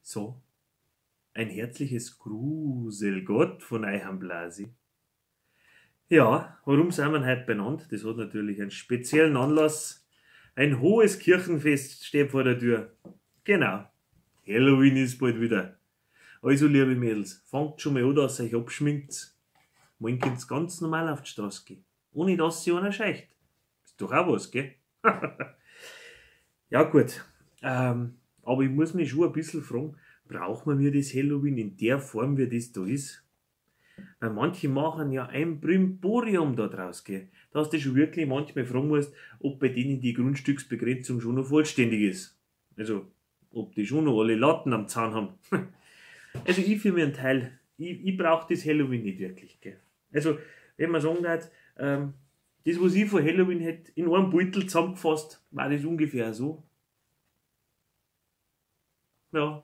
So, ein herzliches Grusel Gott von eurem Blasi. Ja, warum sind wir heute benannt? Das hat natürlich einen speziellen Anlass. Ein hohes Kirchenfest steht vor der Tür. Genau, Halloween ist bald wieder. Also, liebe Mädels, fangt schon mal an, dass ihr euch abschminkt. Morgen könnt's ganz normal auf die Straße gehen. Ohne dass sich einer scheicht. Ist doch auch was, gell? Ja, gut. Aber ich muss mich schon ein bisschen fragen, braucht man mir das Halloween in der Form, wie das da ist? Weil manche machen ja ein Brimborium da draus, gell? Dass du schon wirklich manchmal fragen musst, ob bei denen die Grundstücksbegrenzung schon noch vollständig ist. Also, ob die schon noch alle Latten am Zaun haben. Also, ich für meinen Teil, ich brauch das Halloween nicht wirklich, gell? Also, wenn man sagen darf, das, was ich von Halloween hätte, in einem Beutel zusammengefasst, war das ungefähr so. Ja,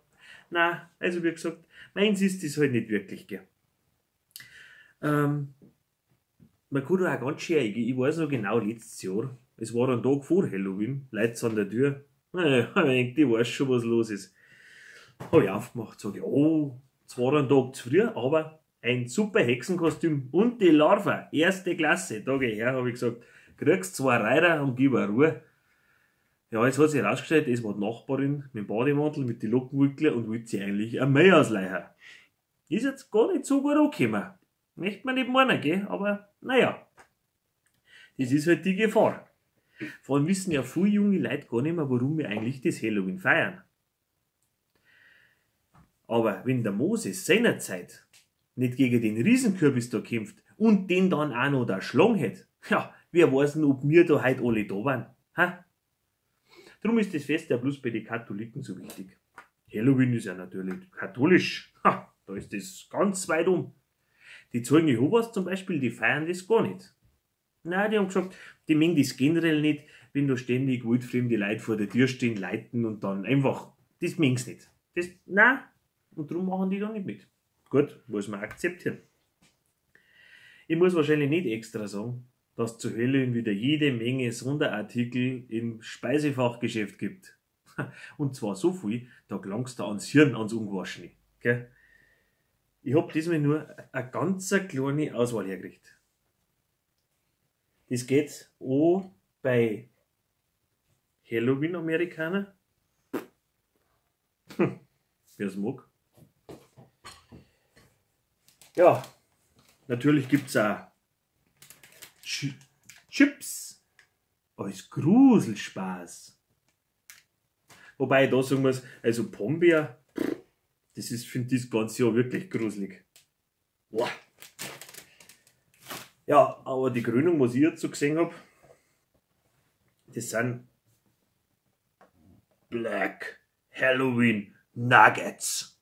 nein, also wie gesagt, meins ist das halt nicht wirklich, gell. Man kann da auch ganz schön, ich weiß noch genau, letztes Jahr, es war ein Tag vor Halloween, Leute an der Tür, naja, ich denk, die weiß schon, was los ist. Hab ich aufgemacht, sag ich, oh, zwar ein Tag zu früh, aber ein super Hexenkostüm und die Larva, erste Klasse, da geh ich her, hab ich gesagt, kriegst 2 Reiter und gib eine Ruhe. Ja, jetzt hat sich herausgestellt, es war die Nachbarin mit dem Bademantel, mit den Lockenwickler und wollte sich eigentlich ein Mäh ausleihen. Ist jetzt gar nicht so gut angekommen. Möchte man nicht meinen, gell? Aber naja, das ist halt die Gefahr. Vor allem wissen ja viele junge Leute gar nicht mehr, warum wir eigentlich das Halloween feiern. Aber wenn der Moses seinerzeit nicht gegen den Riesenkürbis da kämpft und den dann auch noch da schlagen hätte, ja, wer weiß denn, ob wir da heute alle da waren? Ha? Drum ist das Fest ja bloß bei den Katholiken so wichtig. Halloween ist ja natürlich katholisch. Ha, da ist das ganz weit um. Die Zeugen Jehovas zum Beispiel, die feiern das gar nicht. Nein, die haben gesagt, die mögen das generell nicht, wenn da ständig wildfremde Leute vor der Tür stehen, leiten und dann einfach, das mögen's nicht. Das, nein, und drum machen die da nicht mit. Gut, muss man akzeptieren. Ich muss wahrscheinlich nicht extra sagen, dass zu Halloween wieder jede Menge Sonderartikel im Speisefachgeschäft gibt. Und zwar so viel, da gelangst du ans Hirn, ans Ungewaschene. Gell? Ich hab diesmal nur eine ganz kleine Auswahl hergekriegt. Das geht auch bei Halloween-Amerikaner. Wer's mag. Ja, natürlich gibt's auch Chips als Gruselspaß. Wobei ich da sagen muss, also Pombeer, das ist, find ich, das ganze Jahr wirklich gruselig. Boah. Ja, aber die Krönung, was ich jetzt so gesehen hab, das sind Black Halloween Nuggets.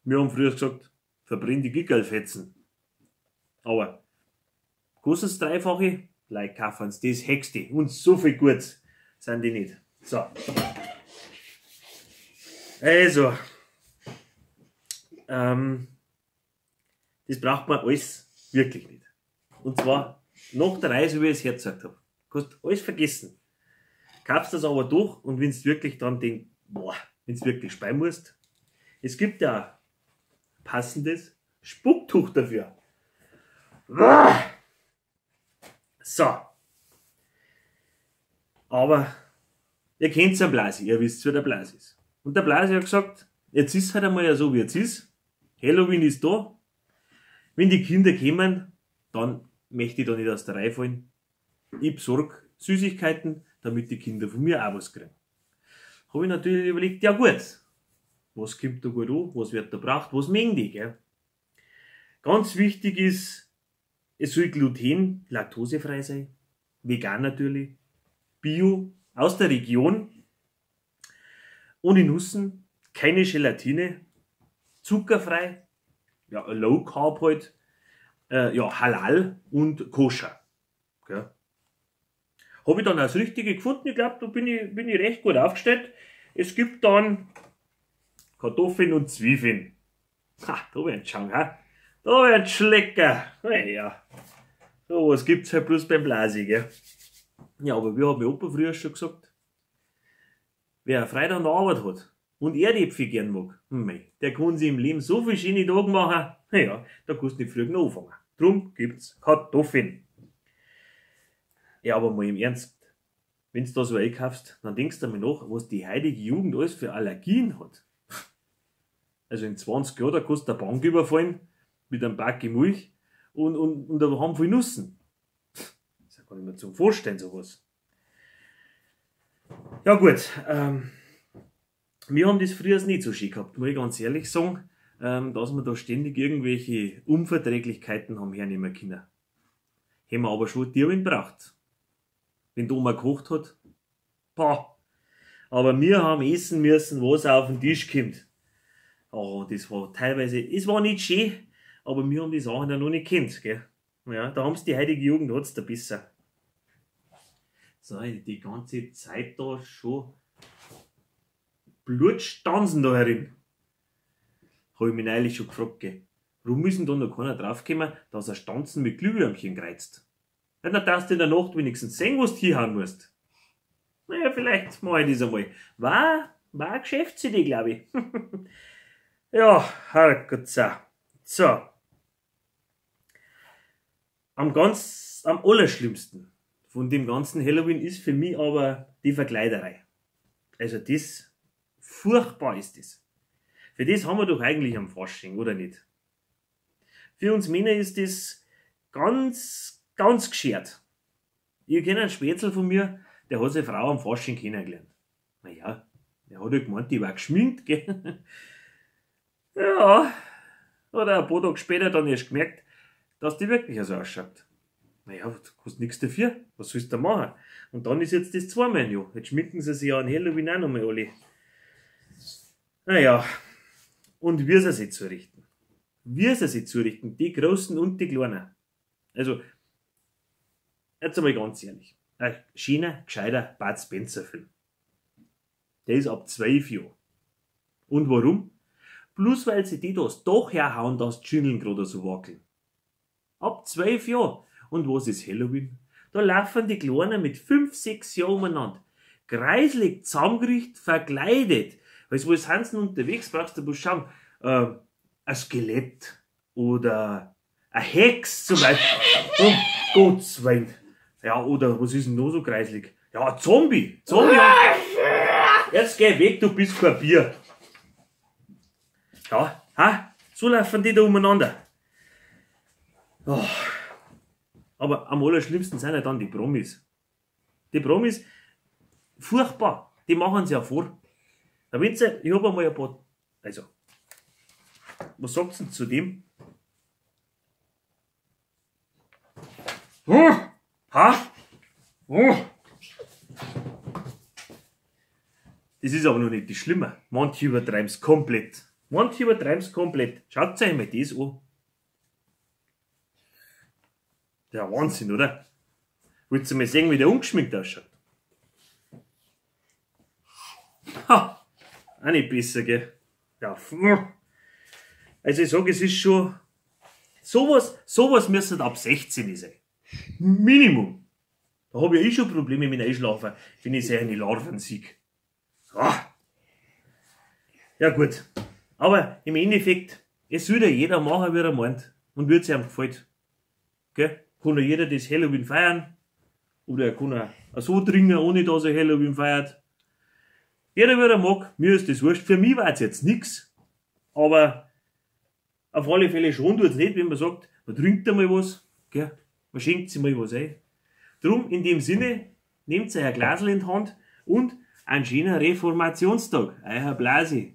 Wir haben früher gesagt, verbrenn die Gickerlfetzen. Aber kostet's Dreifache, like kaufen sie das Hexte. Und so viel Gutes sind die nicht. So. Also, das braucht man alles wirklich nicht. Und zwar nach der Reise, wie ich es hergezeigt hab. Kannst alles vergessen. Kaufst das aber durch und wenn's wirklich dann den, boah, wenn's wirklich speien musst, es gibt ja passendes Spucktuch dafür. So. Aber ihr kennt's ja Blasi, ihr wisst, wer der Blasi ist. Und der Blasi hat gesagt, jetzt ist halt einmal ja so, wie es ist. Halloween ist da. Wenn die Kinder kommen, dann möchte ich da nicht aus der Reihe fallen. Ich besorg Süßigkeiten, damit die Kinder von mir auch was kriegen. Hab ich natürlich überlegt, ja gut, was kommt da gut an, was wird da braucht, was mögen die, gell? Ganz wichtig ist, es soll gluten-, laktosefrei sein, vegan natürlich, bio, aus der Region, ohne Nüssen, keine Gelatine, zuckerfrei, ja, Low Carb halt, ja, halal und koscher. Gell? Hab ich dann auch das Richtige gefunden, ich glaub, da bin ich recht gut aufgestellt. Es gibt dann Kartoffeln und Zwiebeln. Ha, da wird's schauen, ha? Da wird's lecker. Naja, so was gibt's halt bloß beim Blasi, gell? Ja, aber wie hat mein Opa früher schon gesagt, wer Freude an der Arbeit hat und Erdäpfel gern mag, mei, der kann sich im Leben so viel schöne Tage machen, ja, da kannst du nicht früh genug anfangen. Drum gibt's Kartoffeln. Ja, aber mal im Ernst, wenn du da so einkaufst, dann denkst du einmal nach, was die heutige Jugend alles für Allergien hat. Also in 20 Jahren, da kannst du eine Bank überfallen mit einem Backe Milch und da haben viel Nüssen. Das ist ja gar nicht mehr zum Vorstellen, sowas. Ja gut, wir haben das früher nicht so schön gehabt, muss ich ganz ehrlich sagen, dass wir da ständig irgendwelche Unverträglichkeiten haben hernehmen können. Haben wir aber schon Tierwind braucht. Wenn die Oma gekocht hat, pah. Aber wir haben essen müssen, was auf den Tisch kommt. Oh, das war teilweise, es war nicht schön, aber wir haben die Sachen ja noch nicht gekannt, gell? Ja, da haben's die heutige Jugend hat's da besser. So, die ganze Zeit da schon Blutstanzen da herin. Hab ich mich neulich schon gefragt, gell? Warum müssen da noch keiner draufkommen, dass er Stanzen mit Glühwürmchen kreizt? Ja, dann darfst du in der Nacht wenigstens sehen, was du hinhauen musst. Naja, vielleicht mach ich das einmal. War eine Geschäftsidee, glaub ich. Ja, Herrgott. So. Am allerschlimmsten von dem ganzen Halloween ist für mich aber die Verkleiderei. Also das, furchtbar ist das. Für das haben wir doch eigentlich am Fasching, oder nicht? Für uns Männer ist das ganz, ganz geschert. Ich kenn einen Spätzl von mir, der hat seine Frau am Fasching kennengelernt. Naja, der hat ja gemeint, die war geschminkt, gell? Ja, hat er ein paar Tage später dann erst gemerkt, dass die wirklich so ausschaut. Naja, du kannst nix dafür, was sollst du da machen? Und dann ist jetzt das zweimal im Jahr. Jetzt schminken sie sich ja an Halloween auch nochmal alle. Naja, und wie sie sich zurichten. Wie sie sich zurichten, die Großen und die Kleinen. Also, jetzt einmal ganz ehrlich. Ein schöner, gescheiter Bud Spencer Film. Der ist ab 12 Jahren. Und warum? Bloß weil sie die das doch herhauen, dass die Schindeln gerade so wackeln. Ab 12 Jahren. Und was ist Halloween? Da laufen die Kleinen mit 5, 6 Jahren umeinander. Kreislig, zusammengerichtet, verkleidet. Weil wo sind sie denn unterwegs? Brauchst du bloß schauen. Ein Skelett oder ein Hex zum Beispiel. Um Gottes Willen. Ja, oder was ist denn noch so kreislig? Ja, ein Zombie. Zombie. Jetzt geh weg, du bist kein Bier. Ja, ha? So laufen die da umeinander. Oh. Aber am allerschlimmsten sind ja dann die Promis. Die Promis, furchtbar, die machen sie ja vor. Da wenn's ja, ich hab einmal ein paar, also, was sagt's denn zu dem? Oh, ha? Oh. Das ist aber noch nicht das Schlimme. Manche übertreiben's komplett. Manche übertreiben's komplett. Schaut euch mal das an. Der Wahnsinn, oder? Wollt ihr mal sehen, wie der ungeschminkt ausschaut? Ha! Auch nicht besser, gell? Ja. Also ich sag, es ist schon... Sowas müsste ab 16 sein. Minimum. Da hab ich eh schon Probleme mit Einschlafen, wenn ich solche Larven sehe. Ah. Ja gut. Aber im Endeffekt, es soll ja jeder machen, wie er meint. Und wie es ihm gefällt. Gell? Kann ja jeder das Halloween feiern. Oder er kann auch so trinken, ohne dass er Halloween feiert. Jeder, wie er mag, mir ist das wurscht. Für mich war es jetzt nix. Aber auf alle Fälle schon tut's nicht, wenn man sagt, man trinkt einmal was, gell? Man schenkt sich mal was ein. Drum, in dem Sinne, nehmt euch ein Glasl in die Hand und einen schönen Reformationstag. Euer Blasi.